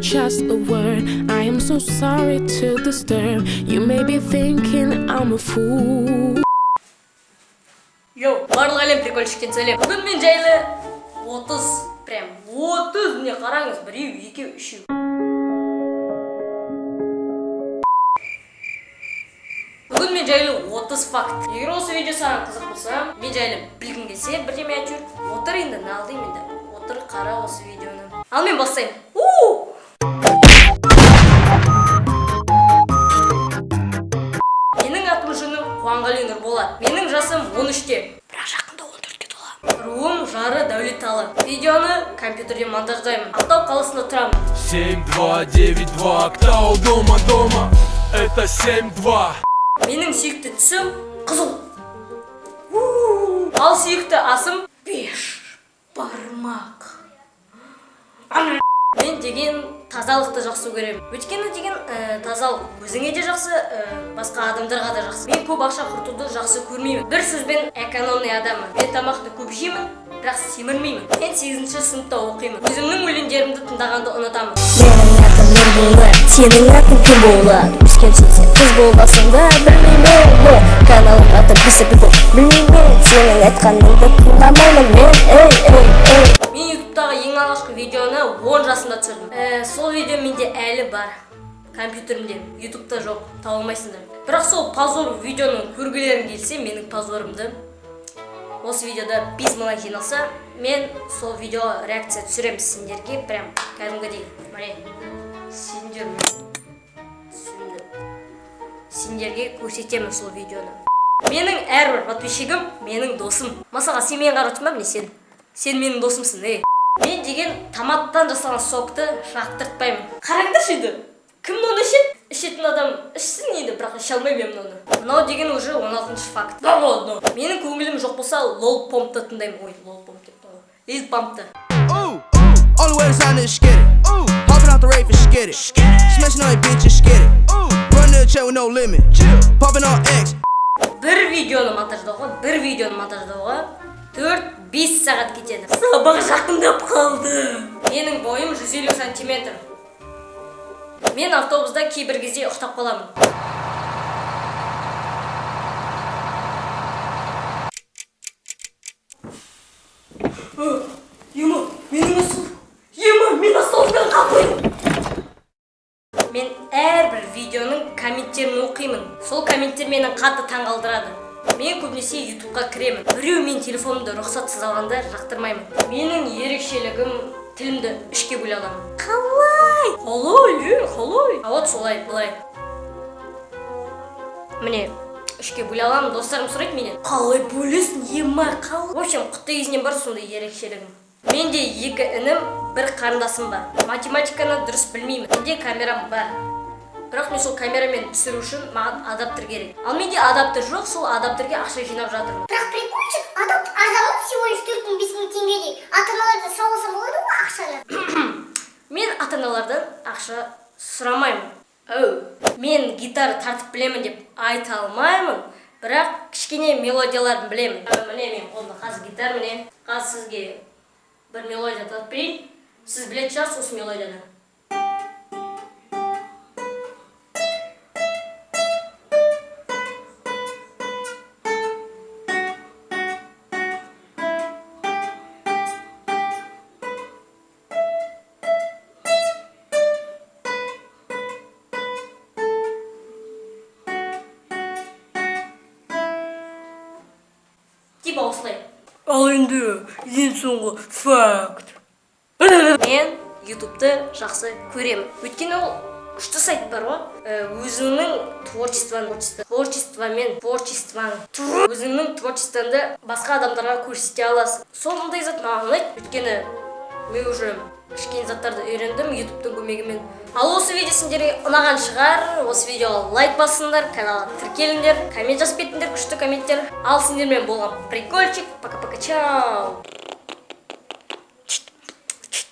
Just a word. I am so sorry to disturb. You may be thinking I'm a fool. Йоу, барлық әлем прикольчиктен сәлем. Бүгін мен жайлы 30, прям 30, міне қараңыз, біреу, екеу, үшеу. Бүгін мен жайлы 30 факт. Егер осы видео саған қызық болса, мен жайлы білгің келсе, бірдеме айтып жүр. Отыр енді, налдым енді. Отыр, қара осы видеоны. Ал мен бастаймын. У! Менің атым жөнім Қуанғали Нұрболат. Менің жасым 13-те. Бірақ жақында 14-ке толамын. Руым Жары Дәулеталы. Видеоны компьютерде монтаждаймын. Ақтау қаласында тұрамын. 7, 2, 9, 2, Актау дома, дома. Это 7, 2. Менің сүйікті түсім қызыл. У! Ал сүйікті асым беш бармақ. Мен деген тазалықты жақсы көремін. Өйткені деген тазалық өзіңе де жақсы, басқа адамдарға да жақсы. Мен көп ақша құртуды жақсы көрмеймін. Бір сөзбен экономный адаммын. Мен тамақты көп жеймін, бірақ семірмеймін. Мен 8-ші сыныпта оқимын. Өзімнің өлеңдерімді тыңдағанды ұнатамын. Менің атым Нұрболат, сенің атың кім болады? Өскен сен қыз боласың да білмеймін. Но каналым аты Бисепи, білмеймін. Сенің айтқаныңды тыңдамаймын мен, ей, ей, ей. Мен ютубтағы ең алғашқы видеоны 10 жасымда түсірдім. Сол видео менде әлі бар. Компьютерімде, ютубта жоқ, таба алмайсыңдар. Бірақ сол позор видеоны көргілерің келсе, менің позорымды осы видеода 5000 лайк жиналса, мен сол видеоға реакция түсіремін сендерге, прям кәдімгідей. Міне, сендер сендерге көрсетемін сол видеоны. Менің әрбір подписчигім менің досым. Мысалға, сен мені қарап отырсың ба? Міне сен. Сен менің досымсың, ей. Мен деген томаттан жасалған сокты жақтыртпаймын. Қараңдаршы енді. Кім мынаны ішеді? Ішетін адам ішсін енді, бірақ іше алмаймын мен мынаны. Мынау деген уже 16-шы факт. Да ладно. Менің көңілім жоқ болса, лол помпты тыңдаймын. Ой, лол помп деп тұр ғой. Лил пампты. Ooh, only way to sign is skid it. Ooh, hopping out the rave and skid it. Smashing on your bitch and skid it. Ooh, run to the check with no limit. Popping on X. Бір видеоны монтаждауға 4-5 сағат кетеді. Сабақ жақындап қалды. Менің бойым 150 сантиметр. Мен автобуста кейбір кезде ұйықтап қаламын. Ема, менің асыл. Ема, мен остановкадан қалып. Мен әрбір видеоның комменттерін оқимын. Сол комменттер мені қатты таңғалдырады. Мен көбінесе ютубқа кіремін. Біреу мен телефонымды рұқсатсыз алғанда жақтырмаймын. Менің ерекшелігім тілімді үшке бөле аламын. Қалай? Қалай, е, қалай? А вот солай, былай. Міне, үшке бөле аламын. Достарым сұрайды менен. Қалай бөлесің, ема, қалай? В общем, құтты кезінен бар сондай ерекшелігім. Менде екі інім, бір қарындасым бар. Математиканы дұрыс білмеймін. Менде камерам бар. Бірақ мен сол камерамен түсіру үшін маған адаптер керек. Ал менде адаптер жоқ, сол адаптерге ақша жинап жатырмын. Бірақ прикольчик, адаптер арзан ғой, всего лишь 4000-5000 теңгедей. Ата-аналардан сұрап алсам болады ғой ақшаны. Мен ата-аналардан ақша сұрамаймын. Әу, мен гитара тартып білемін деп айта алмаймын, бірақ кішкене мелодияларын білемін. Міне мен қолымда қазір гитара, міне. Қазір сізге бір мелодия тартып берейін. Сіз білетін шығарсыз осы мелодияны. Типа осылай. Ал енді ең соңғы факт. Мен ютубты жақсы көремін. Өйткені ол күшті сайт бар ғой. Өзіңнің творчествомен, творчествоң, өзіңнің творчествоңды басқа адамдарға көрсете аласың. Сондай зат маған ұнайды. Өйткені мен уже кішкене заттарды үйрендім ютубтың көмегімен. Ал осы видео сендерге ұнаған шығар. Осы видеоға лайк басыңдар, каналға тіркеліңдер, коммент жазып кетіңдер, күшті комменттер. Ал сендермен болған прикольчик. Пока-пока, чао.